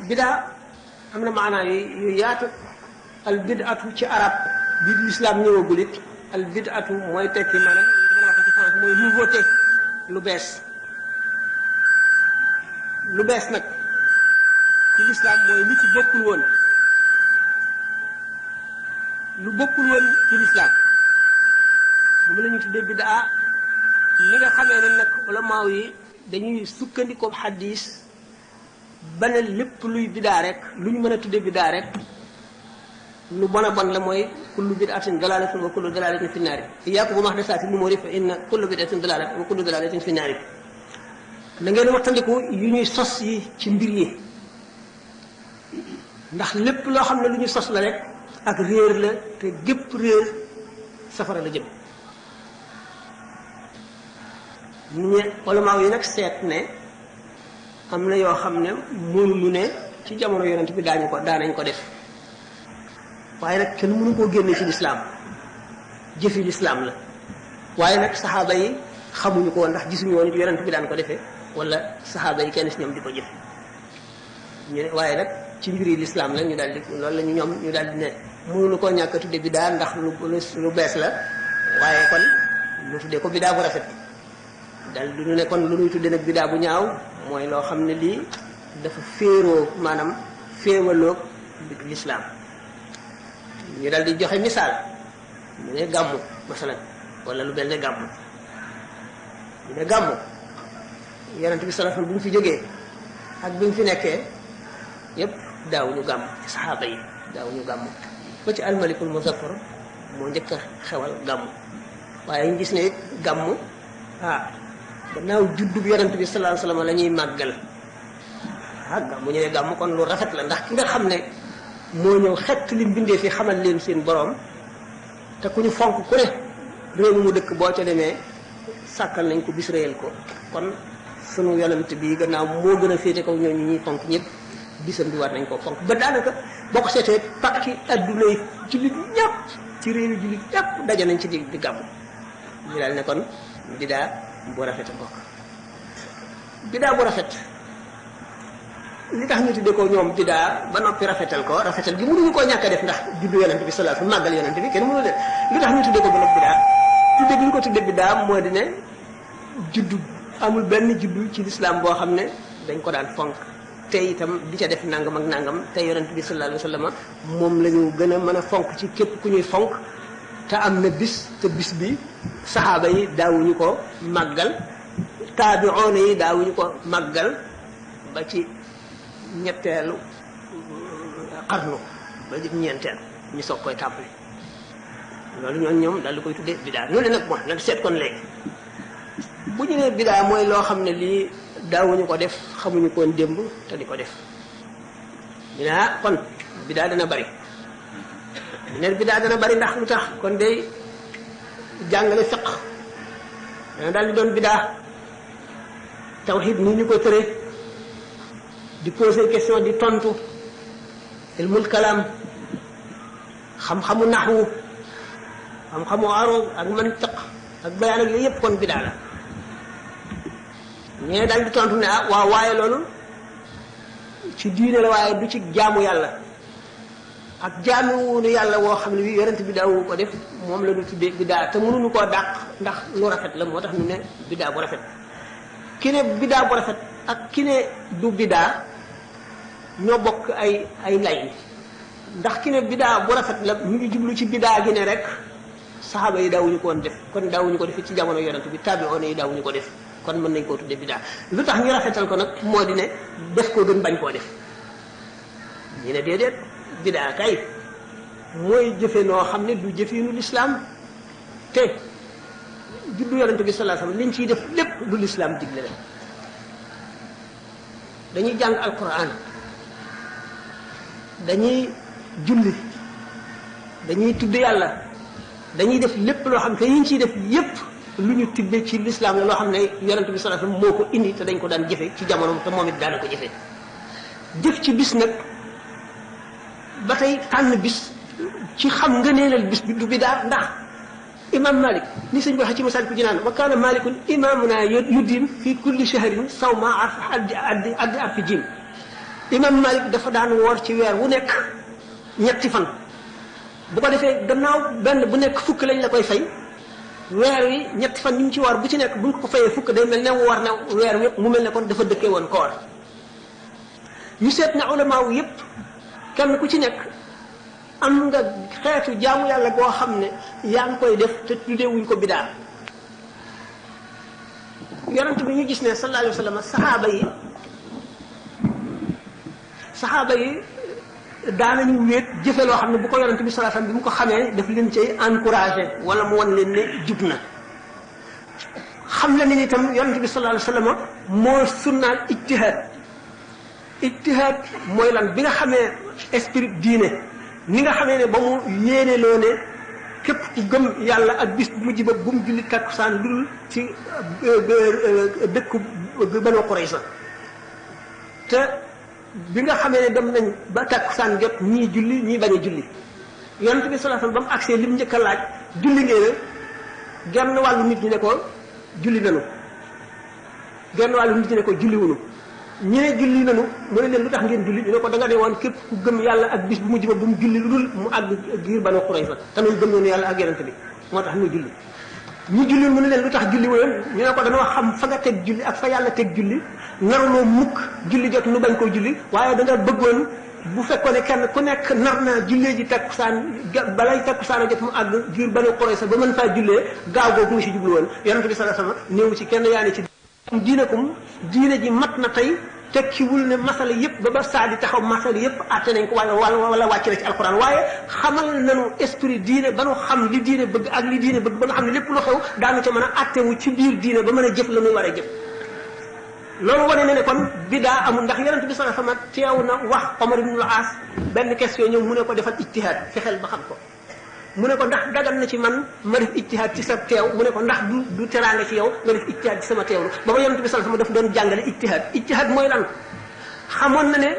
bidaa am na maanaa yu yaatu. al bid'atu ci arab bi l'islam ñëwagul it al bid'atu mooy tekki maanaam ñu ko mën a waxee ci français mooy nouveauté lu bees. lu bees nag ci l'islam mooy lu ci bokkul woon lu bokkul woon ci l'islam bu la ñu tuddee bid'a li nga xamee ne nag ulamaaw yi dañuy sukkandikoo xadis ba ne lépp luy bidaa rek lu ñu mën a tuddee bidaa rek lu bon a bon la mooy kullu bid'atin dalalatin wa kullu dalalatin fi naari iyyakum wa muhdasaati l-umuuri fa inna kullu bid'atin dalalatin wa kullu dalalatin fi naari na ngeen wattandiku yu ñuy sos yi ci mbir yi ndax lépp loo xam ne lu ñu sos la rek ak réer la te gépp réer safara la jëm. ñu ulamaaw yi nag seet ne am na yoo xam ne mënuñu ne ci jamono yonent bi daanañ ko def waaye nag kenn mënu koo génne ci lislaam jëfi lislaam la waaye nag saxaaba yi xamuñu ko woon ndax gisuñu woon yonent bi daan ko defee wala saxaaba yi kenn si ñoom di ko jëfe ñu ne waaye nag ci mbiri lislaam la ñu daal di loolu la ñu daal di ne mënuñu koo ñàkk a tudde bidaa ndax lu bees la waaye kon ñu tuddee ko bidaa bu rafet daal du ñu ne kon lu ñuy tuddee nag bidaa bu ñaaw mooy loo xam ne lii dafa féeroo maanaam féewaloog lislaam ñu daal di joxe misaal ñu ne gàmmu masalan wala lu mel ne gàmmu ñu ne gàmmu yonent bi sallallahu alayhi wasallam bu ñu fi jógee ak bi ñu fi nekkee yépp daawuñu gàmm ci saxaaba yi daawuñu gàmm ba ci almalikul muzaffar moo njëkk a xewal gàmm waaye ñu gis ne it gàmm gannaaw juddub yonent bi sallallahu alayhi wasallam la ñuy màggal gàmm ñu ne gàmm kon lu rafet la ndax ki nga xam ne moo ñëw xett li mbindee fi xamal leen seen borom te ku ñu fonk ku ne réew mu dëkk boo ca demee sàkkal nañ ko bis réyal ko kon sunu yonent bi gannaaw moo gën a féete kaw ñooñu ñuy fonk ñëpp bisam bi war nañ ko fonk ba daanaka boo ko seetee pakki adduna yi jullit ñëpp ci réew yi jullit ñëpp daje nañ ci di gàmm ñu daal ne kon bidaa bu rafet a bokk bidaa bu rafet li tax ñu tuddee ko ñoom bidaa ba noppi rafetal ko rafetal gi mënuñu koo ñàkk a def ndax juddu yonent bi sallallahu alayhi wasallam màggal yonent bi kenn mënu def li tax ñu tuddee ko ba noppi bidaa tudde bi ñu ko tuddee bidaa moo di ne juddu amul benn juddu ci lislaam boo xam ne dañ ko daan fonk te itam di ca def nangam ak nangam te yonent bi sallallahu alayhi wasallam moom la ñu gën a mën a fonk ci képp ku ñuy fonk te am na bis te bis bi saxaaba yi daawuñu ko màggal taabi'oona yi daawuñu ko màggal ba ci ñetteelu xarnu ba ci ñeenteel ñu soog koy tàmbali loolu ñoom daal di koy tuddee bidaa ñu ne nag bon nag seet kon léegi bu ñu nee bidaa mooy loo xam ne lii daawuñu ko def xamuñu koon démb te di ko def ñu ne kon bidaa dana bari ñu ne bidaa dana bari ndax lu tax kon day jàngale fiq dana daal di doon bidaa tawhid ni ñu ko tëree di poser question di tontu ilmul kalaam xam-xamu naxwu xam-xamu arud ak mantiq ak bayaan ak yooyu yëpp kon bidaa la ñee daal di tontu ne waaw waaye loolu ci diine la waaye du ci jaamu yàlla ak jaamuwunu yàlla woo xam ne wi yonent bi daawu ko def moom la ñu tuddee bidaa te mënuñu koo dàq ndax lu rafet la moo tax ñu ne bidaa bu rafet ki ne bidaa bu rafet ak ki ne du bidaa ñoo bokk ay lay ndax ki ne bidaa bu rafet la ñu ngi jublu ci bidaa gi ne rek saxaaba yi daawuñu ko woon def kon daawuñu ko def ci jamono yonent bi taabi'oon yi daawuñu ko def kon mën nañ koo tuddee bidaa lu tax ñu rafetal ko nag moo di ne def koo gën bañ koo def ñu ne déedéet bidaa kay mooy jëfe noo xam ne du jëfinu lislaam te juddu yonent bi sallallahu alayhi wasallam liñ ciy def lépp du lislaam digle la dañuy jàng alquran dañuy julli dañuy tudd yàlla dañuy def lépp loo xam te yiñ ciy def yépp lu ñu tibbee ci lislaam la loo xam ne yonent bi sallallahu alayhi wasallam moo ko indi te dañ ko daan jëfe ci jamono te moom it daana ko jëfe jëf ci bis nag ba tey tànn bis ci xam nga neenal bis bi du bidaa ndax imam malik ni sëñ bi waxee ci masal ku jinaan wa kaana malikun imamuna yudim fi kulli shahrin sawma addi ab fi jim imam Malik dafa daan woor ci weer wu nekk ñetti fan bu ko defee gannaaw benn bu nekk fukk lañ la koy fay weer wi ñetti fan ñu ci woor bu ci nekk buñ ko fayee fukk day mel ne woor na weer wi mu mel ne kon dafa dëkkee woon koor ñu seet na ulama wu yëpp kenn ku ci nekk am nga xeetu jaamu yàlla boo xam ne yaa ngi koy def te tuddeewuñ ko bidaa yonent bi ñu gis ne sallallahu alayhi wa sallam saxaaba yi daanañu wéet jëfe loo xam ne bu ko yonent bi sallallahu alayhi wa sallam bi mu ko xamee daf leen cay encouragé wala mu wan leen ne jub na xam la ni itam yonent bi sallallahu alayhi wa sallam moo sunnaal ijtihaad mooy lan bi nga xamee esprit diine ni nga xamee ne ba mu yéene loo ne képp ku gëm yàlla ak bis bu mujj ba bu mu julli takkusaan lu dul ci dëkku Banu Qurayza te bi nga xamee ne dem nañ ba takkusaan jot ñii julli ñii bañ a julli yonent bi sallallahu alayhi wasallam ba mu agsee li mu njëkk a laaj julli ngeen genn wàllu nit ñi ne ko julli nanu genn wàllu nit ñi ne ko julli wunu ñu ne julli nanu mu ne leen lu tax ngeen julli ñu ne ko da nga ne woon képp ku gëm yàlla ak bis bu mujj ba bu mu julli lu dul mu àgg giir Banu Qurayza te ñun gëm nañu yàlla ak yonent bi moo tax ñu julli ñu julli mu ne leen lu tax julli wu leen ñu ne ko dañoo xam fa nga teg julli ak fa yàlla teg julli naruloo mukk julli jot nu bañ koo julli waaye da nga bëggoon bu fekkoon ne kenn ku nekk nar naa jullee ji takkusaan balay takkusaan a jot mu àgg giir Banu Qurayza ba mën faa jullee gaaw googu mu si jublu woon yonent bi sallallahu alayhi wasallam néew ci kenn yaa ni ci diine ji mat na tey tekkiwul ne masala yëpp ba saa di taxaw masala yëpp àtte nañ ko wala wàcc na ci alquran waaye xamal nañu esprit diine ba nu xam li diine bëgg ak li diine bëgg ba nga xam ne lépp lu xew daanu ca mën a àttewu ci biir diine ba mën a jëf la muy war a jëf loolu wane na ne kon bidaa amul ndax yonent bi sallallahu alayhi wasallam teew na wax Omar ibn al-As benn question ñëw mu ne ko defal ijtihaad fexeel ba xam ko mu ne ko ndax dagan na ci man ma def ijtihaad ci sa teew mu ne ko ndax du teraanga ci yow nga def ijtihaad ci sama teewlu ba yonent bi sallallahu alayhi wasallam daf doon jàngale ijtihaad mooy lan xamoon na ne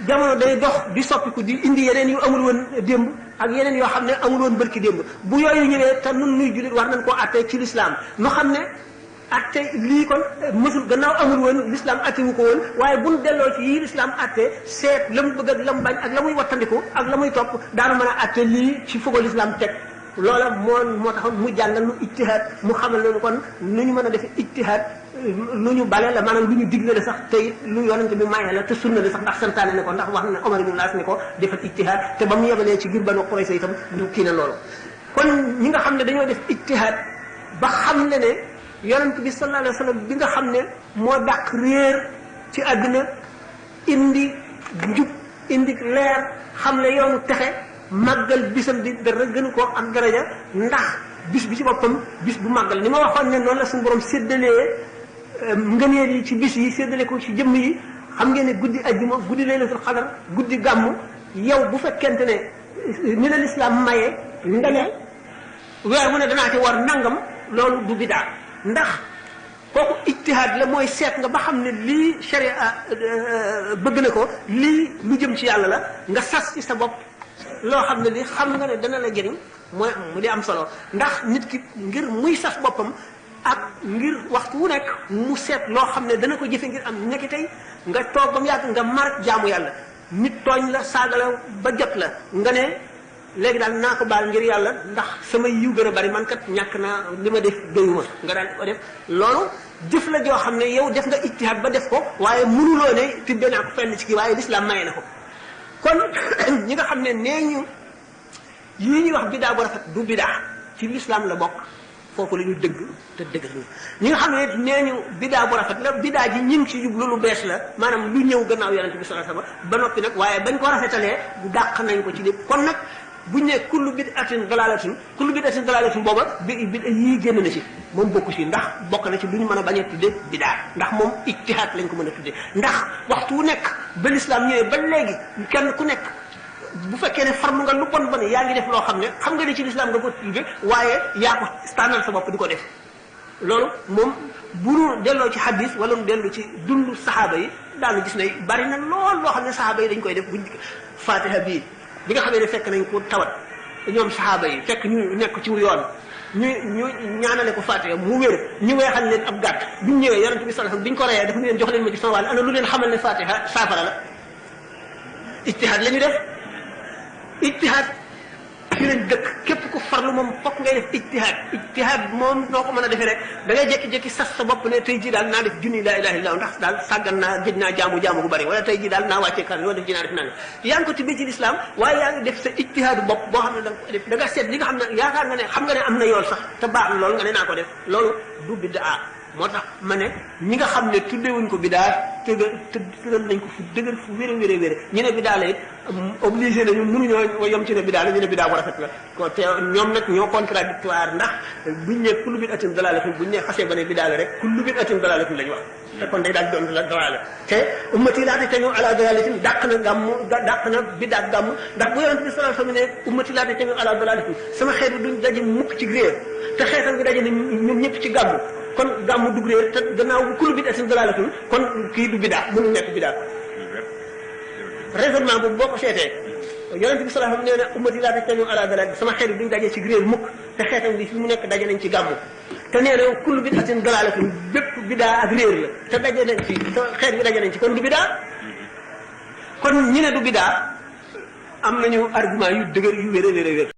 jamono day dox di soppiku di indi yeneen yu amul woon démb ak yeneen yoo xam ne amul woon bërki démb bu yooyu ñëwee te nun nuy jullit war nañ koo àttee ci lislaam nu xam ne atte lii kon mësul gannaaw amul woon l'islam atte wu ko woon waaye buñ delloo ci yii l'islam atte seet la mu bëgg ak la mu bañ ak la muy wattandiku ak la muy topp daanu mën a atte lii ci fogo l'islam teg loola moo taxoon mu jàngal nu ijtihaad mu xamal nañu kon nu ñu mën a def ijtihaad lu ñu bale la maanaam lu ñu digle la sax te it lu yonente bi maye la te sunna la sax ndax santaane ne ko ndax wax na Omar ibn al-As ne ko defal ijtihaad te ba mu yebalee ci biir Banu Qurayza itam du kii na loolu kon ñi nga xam ne dañoo def ijtihaad ba xam ne ne yonent bi sallallahu alayhi wa sallam bi nga xam ne moo dàq réer ci àdduna indi njub indi leer xam ne yoonu texe màggal bisam bi dara gënu koo am daraja ndax bis bi ci boppam bis bu màggal ni ma waxoon ne noonu la suñu borom séddalee ngëneel yi ci bis yi séddale ko ci jëmm yi xam ngeen ne guddi ajjuma guddi laylatul xadar guddi gàmmu yow bu fekkente ne ni la lislaam maye nga ne weer mu ne danaa ci war nangam loolu du bidaa ndax kooku ijtihaad la mooy seet nga ba xam ne lii sharia bëgg na ko lii lu jëm ci yàlla la nga sas ci sa bopp loo xam ne li xam nga ne dana la jëriñ mooy mu di am solo ndax nit ki ngir muy sas boppam ak ngir waxtu wu nekk mu seet loo xam ne dana ko jëfe ngir am nekki tey nga toog ba mu yàgg nga mar jaamu yàlla nit tooñ la saaga la ba jot la nga ne léegi daal naa ko baal ngir yàlla ndax sama yiw gën a bari man kat ñàkk naa li ma def doyuma nga daal ko def loolu jëf la joo xam ne yow def nga ijtihaad ba def ko waaye mënuloo ne tibbe naa ko fenn ci kii waaye lislaam maye na ko kon ñi nga xam ne nee ñu yii ñuy wax bidaa bu rafet du bidaa ci lislaam la bokk foofu la ñu dëgg te dëgg ñi nga xam ne nee ñu bidaa bu rafet la bidaa ji ñi ngi ci jublu lu bees la maanaam lu ñëw gannaaw yonente bi sallallahu alayhi wasallam ba noppi nag waaye bañ ko rafetalee dàq nañ ko ci lépp kon nag buñ ne kullu bid'atin dalalatin booba bi yii génn na ci moom bokku ci ndax bokk na ci lu ñu mën a bañ a tudde bidaa ndax moom ijtihaad lañ ko mën a tudde ndax waxtu wu nekk ba lislaam ñëwee ba léegi kenn ku nekk bu fekkee ne farlu nga lu bon bon yaa ngi def loo xam ne xam nga ne ci lislaam nga ko tudde waaye yaa ko tànnal sa bopp di ko def loolu moom bu nu delloo ci hadis wala nu delloo ci dundu saxaaba yi daanu gis ne bari na lool loo xam ne saxaaba yi dañ koy def buñ fatiha bii bi nga xamee ne fekk nañ ko tawat ñoom saxaaba yi fekk ñu nekk ci yoon ñu ñaanale ko fatiha mu wér ñu weexal leen ab gàtt biñu ñëwee yonente bi sallallahu alayhi wasallam biñ ko reyee dafa leen jox leen ma ci sama wàll ana lu leen xamal ne fatiha saafara la ijtihaad la ñu def ijtihaad ci lañ dëkk képp ku farlu moom fokk ngay def ijtihaad moom noo ko mën a defee rek da ngay jékki-jékki sas sa bopp ne tey jii daal naa def junni laa ilaha illallah ndax daal sàggan naa gëj naa jaamu gu bari wala tey jii daal naa wàccee kan wala def ji naa def nanga yaa ngi ko tibbee ci lislaam waaye yaa ngi def sa ijtihaadu bopp boo xam ne da nga ko def da nga seet li nga xam ne yaakaar nga ne xam nga ne am na yoon sax te baax na loolu nga ne naa ko def loolu du biddaa moo tax ma ne ñi nga xam ne tuddewuñ ko bidaa tëral nañ ko fu dëgër fu wér a wér a wér ñu ne bidaa la it obligé nañu mënuñoo yem ci ne bidaa la ñu ne bidaa bu rafet la ko te ñoom nag ñoo contradictoire ndax buñ ne kullu bid'atin dalaalatin buñ ne xasee ba ne bidaa la rek kullu bid'atin dalaalatin lañu wax te kon day daal doon dalaala te ummati laa tajtami'u ala dalaalatin dàq na gàmmu dàq na bidaa gàmmu ndax bu yonent bi sallallahu alayhi wasallam ne ummati laa tajtami'u ala dalaalatin sama xeet bi duñ daje mukk ci réer te xeetam bi daje na ñoom ñëpp ci gàmmu kon gàmmu dugg réer te gannaaw kullu bid'atin dalaalatin kon kii du bidaa mënul nekk bidaa raisonnement boobu boo ko seetee yonent bi sallallahu alayhi wasallam nee na ummati laa tajtami'u ala dalaalatin sama xeet bi duñ daje ci réer mukk te xeetam bi fi mu nekk daje nañ ci gàmmu te nee na kullu bid'atin dalaalatin bépp bidaa ak réer la te daje nañ ci te xeet bi daje nañ ci kon du bidaa kon ñi ne du bidaa am nañu argument yu dëgër yu wér a wér a wér